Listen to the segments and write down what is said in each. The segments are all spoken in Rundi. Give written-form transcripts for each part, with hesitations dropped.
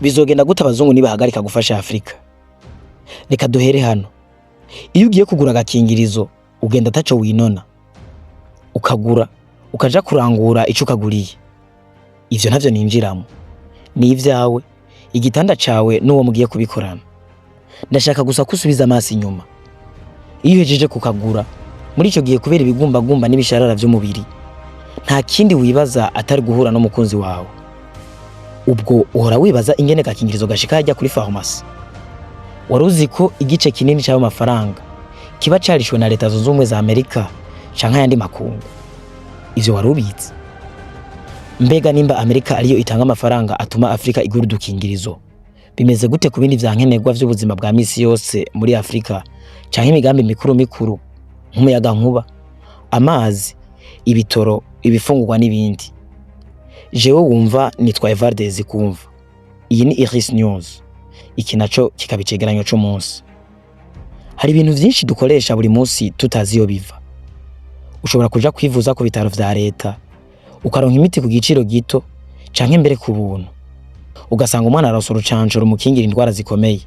Bizogenda gute abazungu nibahagarika gufasha Afrika? Reka duhere hano. Iyo ugiye kugura agakingirizo, ugenda ataco winona, ukagura, ukaja kurangura ico ukaguriye. Ivyo ntavyo ninjiramo, ni ivyawe, igitanda cawe n'uwo mugiye kubikorana. Ndashaka gusa ko usubiza amaso inyuma. Iyo uhejeje kukagura, muri ico gihe, kubera ibigumbagumba n'ibisharara vy'umubiri, nta kindi wibaza atari guhura n'umukunzi wawe. Ubwo uhora wibaza ingene gakingirizo gashika hajya kuri farumasi. Wari uzi ko igice kinini c'ayo mafaranga kiba carishwe na Leta Zunze Ubumwe za Amerika canke ayandi makungu? Ivyo wari ubizi? Mbega nimba Amerika ariyo itanga amafaranga atuma Afrika igura udukingirizo, bimeze gute ku bindi vya nkenerwa vy'ubuzima bwa misi yose muri Afrika, canke imigambi mikuru mikuru nk'umuyagankuba, amazi, ibitoro, ibifungurwa n'ibindi? Jewe wumva nitwa Evardezi kumva. Iyi ni Iris News, iki naco kikaba icegeranyo c'umunsi. Hari ibintu vyinshi dukoresha buri munsi tutazi iyo biva. Ushobora kuja kwivuza ku bitaro vya leta, ukaronka imiti ku giciro gito canke mbere ku buntu. Ugasanga umwana aronse urucanco rumukingira indwara zikomeye.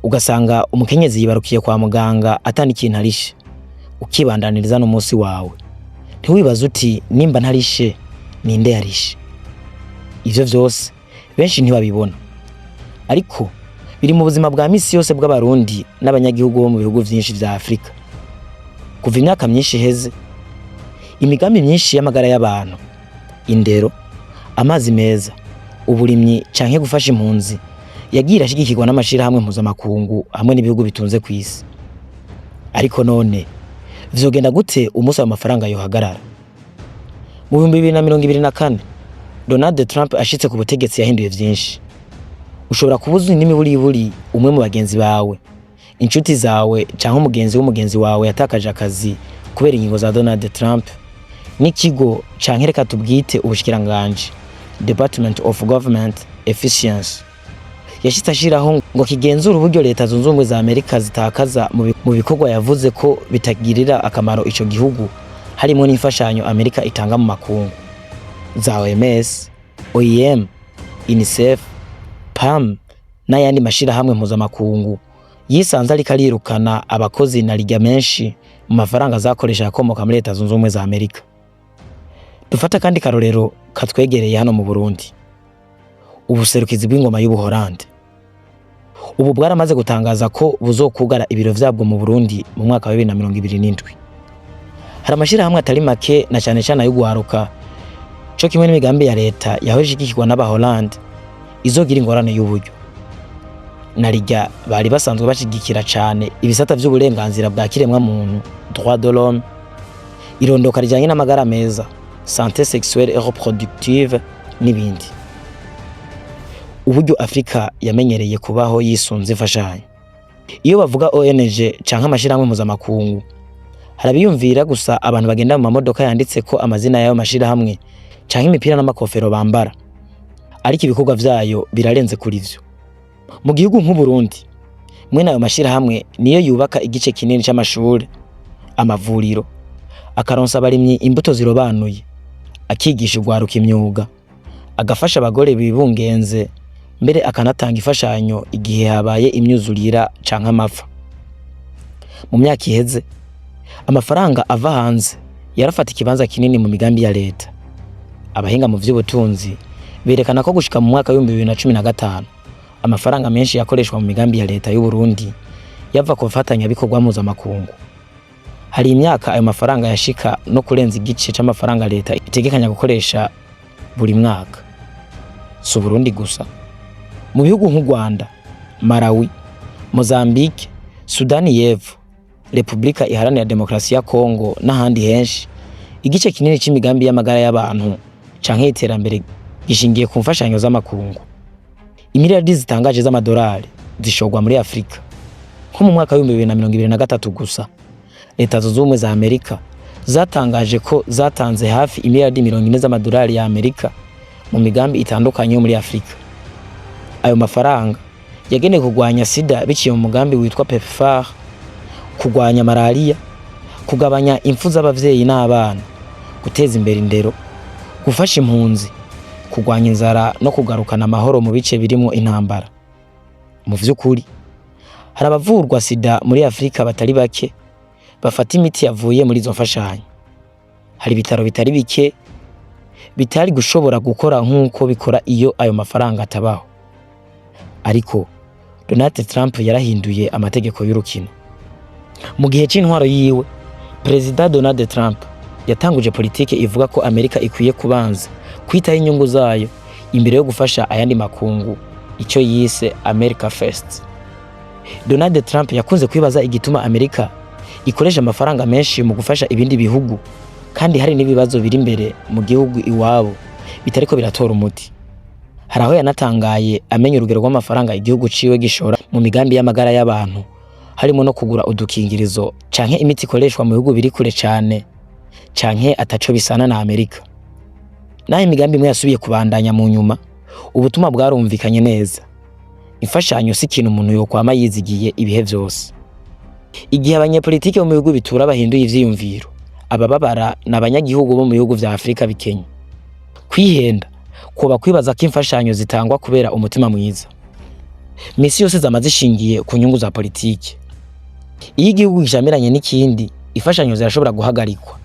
Ugasanga umukenyezi yibarukiye kwa muganga ata n'ikintu arishe, ukibandaniriza n'umunsi wawe. Ntiwibaze uti: "Nimba ntarishe, ninde yarishe?" Ivyo vyose benshi ntibabibona, ariko biri mu buzima bwa misi yose bw'Abarundi n'abanyagihugu bo mu bihugu vyinshi vya Afrika. Kuva imyaka myinshi iheze, imigambi myinshi y'amagara y'abantu, indero, amazi meza, uburimyi canke gufasha impunzi yagiye irashigikirwa n'amashirahamwe mpuzamakungu hamwe n'ibihugu bitunze kw'isi. Ariko none vyogenda gute umunsi ayo mafaranga yohagarara? Mu 2024, Donald Trump ashitse ku butegetsi, yahinduye vyinshi. Ushobora kuba uzi n'imiburiburi umwe mu bagenzi bawe, inshuti zawe canke umugenzi w'umugenzi wawe yatakaje akazi kubera ingingo za Donald Trump n'ikigo, canke reka tubwite ubushikiranganji, Department of Government Efficiency, yashitse ashiraho ngo kigenzure uburyo Leta Zunze Ubumwe za Amerika zitakaza mu bikorwa yavuze ko bitagirira akamaro ico gihugu, harimo n'imfashanyo Amerika itanga mu makungu za OMS, OIM, UNICEF, PAM n'ayandi mashirahamwe mpuzamakungu. Yisanze ariko arirukana abakozi na rirya menshi mu mafaranga azakoresha akomoka muri Leta Zunze Ubumwe za Amerika. Dufata kandi karorero katwegereye hano mu Burundi: ubuserukizi bw'ingoma y'Ubuholande ubu bwaramaze gutangaza ko buzokugara ibiro vyabwo mu Burundi mu mwaka wa 2027. Hari amashirahamwe atari make, na cane cane ay'ugwaruka, co kimwe n'imigambi ya leta yahoje ishigikirwa n'Abaholande, izogira ingorane y'uburyo, na rirya bari basanzwe bashigikira cane ibisata vy'uburenganzira bwa kiremwa muntu, droit de l'homme, irondoka rijanye n'amagara meza, santé sexuelle et reproductive, n'ibindi. Uburyo Afrika yamenyereye kubaho yisunze imfashanyo, iyo bavuga ONG canke amashirahamwe mpuzamakungu, harabiyumvira gusa abantu bagenda mu mamodoka yanditse ko amazina y'ayo mashirahamwe canke imipira n'amakofero bambara, ariko ibikorwa vyayo birarenze kuri vyo. Mu gihugu nk'Uburundi, mwene ayo mashirahamwe niyo yubaka igice kinini c'amashure, amavuriro, akaronsa abarimyi imbuto zirobanuye, akigisha urwaruka imyuga, agafasha abagore bibungenze, mbere akanatanga imfashanyo igihe habaye imyuzurira canke amapfa. Mu myaka iheze, amafaranga ava hanze yarafata ikibanza kinini mu migambi ya leta. Abahinga mu vy'ubutunzi berekana ko gushika mu mwaka w'2015, amafaranga menshi yakoreshwa mu migambi ya leta y'u Burundi yava ku bafatanyabikorwa mpuzamakungu. Hari imyaka ayo mafaranga yashika no kurenza igice c'amafaranga leta itegekanya gukoresha buri mwaka. Si Uburundi gusa, mu bihugu nk'u Rwanda, Malawi, Mozambique, Sudani y'Epfo, Repubulika Iharanira Demokarasi ya Kongo n'ahandi henshi, igice kinini c'imigambi y'amagara y'abantu canke y'iterambere gishingiye ku mfashanyo z'amakungu. Imiliyaridi zitangaje z'amadolari zishorwa muri Afrika. Nko mu mwaka w'2023 gusa, Leta Zunze Ubumwe za Amerika zatangaje ko zatanze hafi imiliyaridi 40 z'amadolari ya Amerika mu migambi itandukanye yo muri Afrika. Ayo mafaranga yagenewe kurwanya sida biciye mu mugambi witwa PEPFAR, kurwanya malariya, kugabanya impfu z'abavyeyi n'abana, guteza imbere indero, gufasha impunzi, Kurwanya inzara no kugarukana amahoro mu bice birimwo intambara. Mu vy'ukuri, hari abavurwa sida muri Afrika batari bake bafata imiti yavuye muri izo mfashanyo. Hari ibitaro bitari bike bitari gushobora gukora nk'uko bikora iyo ayo mafaranga atabaho. Ariko Donald Trump yarahinduye amategeko y'urukino. Mu gihe c'intwaro yiwe, Perezida Donald Trump yatanguje politike ivuga ko Amerika ikwiye kubanza kwitaho inyungu zayo imbere yo gufasha ayandi makungu, icyo yise "America First". Donald Trump yakunze kwibaza igituma Amerika ikoresha amafaranga menshi mu gufasha ibindi bihugu kandi hari n'ibibazo biri imbere mu gihugu iwabo bitariko biratora umuti. Hari aho yanatangaye amenya urugero rw'amafaranga igihugu ciwe gishora mu migambi y'amagara y'abantu, harimo no kugura udukingirizo canke imiti ikoreshwa mu bihugu biri kure cane canke ataco bisana na Amerika. Naho imigambi imwe yasubiye kubandanya mu nyuma, ubutumwa bwarumvikanye neza. Imfashanyo si ikintu umuntu yokwama yizigiye ibihe vyose. Igihe abanyepolitike bo mu bihugu bitura bahinduye ivyiyumviro, abababara ni abanyagihugu bo mu bihugu vya Afrika bikenye. Kwihenda kuba kwibaza ko imfashanyo zitangwa kubera umutima mwiza. Misi yose zama zishingiye ku nyungu za politike. Iyo igihugu gishamiranye n'ikindi, imfashanyo zirashobora guhagarikwa.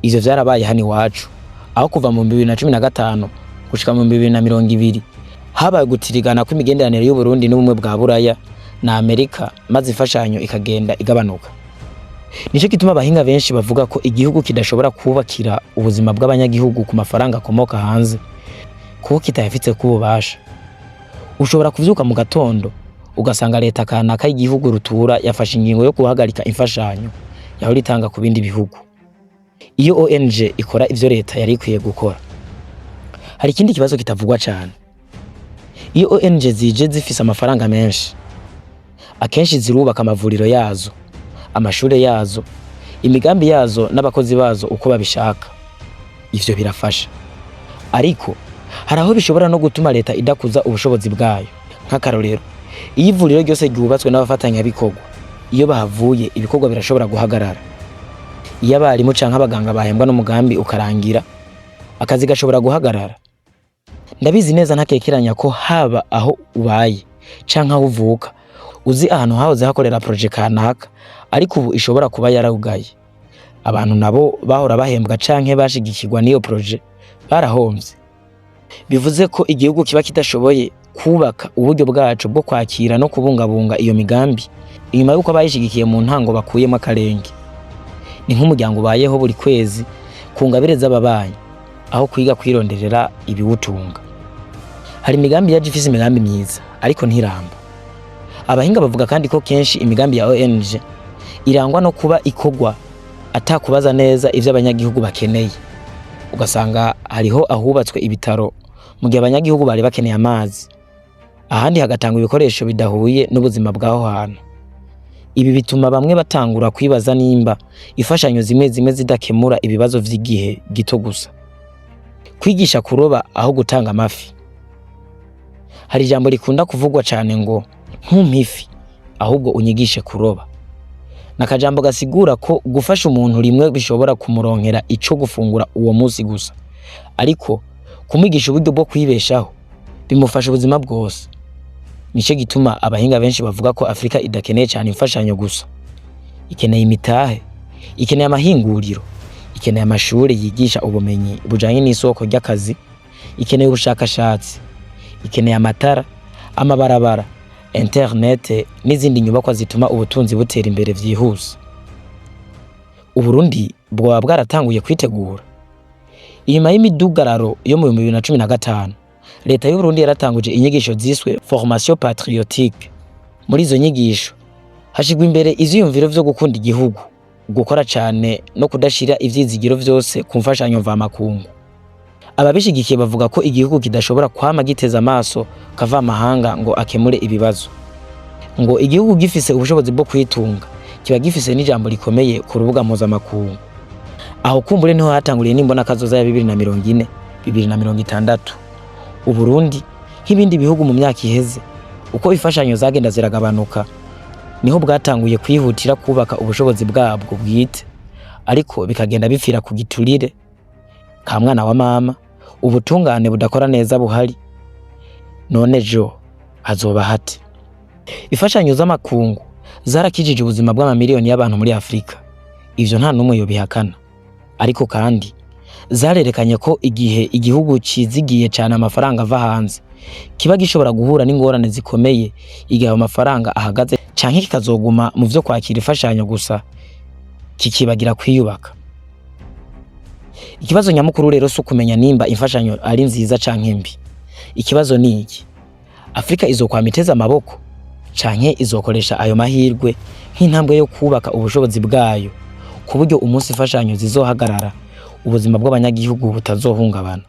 Ivyo vyarabaye hano iwacu, aho kuva mu 2015 gushika mu 2020 habaye gutirigana kw'imigenderanire y'Uburundi n'Ubumwe bwa Buraya na Amerika, maze imfashanyo ikagenda igabanuka. Nico gituma abahinga benshi bavuga ko igihugu kidashobora kubakira ubuzima bw'abanyagihugu ku mafaranga akomoka hanze, kuko kitayafitseko ububasha. Ushobora kuvyuka mu gatondo ugasanga leta kanaka y'igihugu rutura yafashe ingingo yo guhagarika imfashanyo yahora itanga ku bindi bihugu. Iyo ONG ikora ivyo leta yari ikwiye gukora. Hari ikindi kibazo kitavugwa cane. Iyo ONG zije zifise amafaranga menshi, akenshi zirubaka amavuriro yazo, amashure yazo, imigambi yazo n'abakozi bazo uko babishaka. Ivyo birafasha, ariko hari aho bishobora no gutuma leta idakuza ubushobozi bwayo. Nk'akarorero, iyo ivuriro ryose ryubatswe n'abafatanyabikorwa, iyo bahavuye ibikorwa birashobora guhagarara. Iyo abarimu canke abaganga bahembwa n'umugambi ukarangira, akazi gashobora guhagarara. Ndabizi neza ntakekeranya ko haba aho ubaye canke aho uvuka, uzi ahantu hahoze hakorera projet kanaka ariko ubu ishobora kuba yararugaye. Abantu nabo bahora bahembwa canke bashigikirwa n'iyo projet barahomvye. Bivuze ko igihugu kiba kidashoboye kubaka uburyo bwaco bwo kwakira no kubungabunga iyo migambi inyuma y'uko abayishigikiye mu ntango bakuyemo akarenge. Ni nk'umuryango ubayeho buri kwezi ku ngabire z'ababanyi aho kwiga kwironderera ibiwutunga. Hari imigambi yaje ifise imigambi myiza ariko ntiramba. Abahinga bavuga kandi ko kenshi imigambi ya ONG irangwa no kuba ikorwa atakubaza neza ivyo abanyagihugu bakeneye. Ugasanga hariho ahubatswe ibitaro mu gihe abanyagihugu bari bakeneye amazi, ahandi hagatangwa ibikoresho bidahuye n'ubuzima bw'aho hantu. Ibi bituma bamwe batangura kwibaza nimba imfashanyo zimwe zimwe zidakemura ibibazo vy'igihe gito gusa. Kwigisha kuroba aho gutanga amafi. Hari ijambo rikunda kuvugwa cane ngo "ntumpe ifi, ahubwo unyigishe kuroba". Ni akajambo gasigura ko gufasha umuntu rimwe bishobora kumuronkera ico gufungura uwo musi gusa, ariko kumwigisha uburyo bwo kwibeshaho bimufasha ubuzima bwose. Nico gituma abahinga benshi bavuga ko Afrika idakeneye cane imfashanyo gusa. Ikeneye imitahe, ikeneye amahinguriro, ikeneye amashure yigisha ubumenyi bujanye n'isoko ry'akazi, ikeneye ubushakashatsi, ikeneye amatara, amabarabara, internet n'izindi nyubakwa zituma ubutunzi butera imbere vyihuse. Uburundi bwoba bwaratanguye kwitegura. Inyuma y'imidugararo yo mu 2015, leta y'Uburundi yaratanguje inyigisho ziswe formation patriotique. Muri izo nyigisho hashigwa imbere ivyiyumviro vyo gukunda igihugu, gukora cane no kudashira ivyizigiro vyose ku mfashanyo mvamakungu. Ababishigikiye bavuga ko igihugu kidashobora kwama giteze amaso kavamahanga ngo akemure ibibazo. Ngo igihugu gifise ubushobozi bwo kwitunga kiba gifise n'ijambo rikomeye ku rubuga mpuzamakungu. Aho kumbure niho hatanguriye n'imbona kazoza ya 2040, 2060. Uburundi nk'ibindi bihugu mu myaka iheze, uko imfashanyo zagenda ziragabanuka, niho bwatanguye kwihutira kubaka ubushobozi bwabwo bwite, ariko bikagenda bipfira ku giturire ka mwana wa mama, Ubutungane budakora neza buhari, none ejo hazoba hate? Imfashanyo z'amakungu zarakijije ubuzima bw'amamiliyoni y'abantu muri Afurika, ivyo nta n'umwe yobihakana. Ariko kandi zarerekanye ko igihe igihugu cizigiye cane amafaranga ava hanze, kiba gishobora guhura n'ingorane zikomeye igihe ayo mafaranga ahagaze, canke kikazoguma mu vyo kwakira imfashanyo gusa, kikibagira kwiyubaka. Ikibazo nyamukuru rero si ukumenya nimba imfashanyo ari nziza canke mbi. Ikibazo ni iki: Afurika izokwama iteze amaboko, canke izokoresha ayo mahirwe nk'intambwe yo kubaka ubushobozi bwayo, ku buryo umunsi imfashanyo zizohagarara, ubuzima bw'abanyagihugu butazohungabana?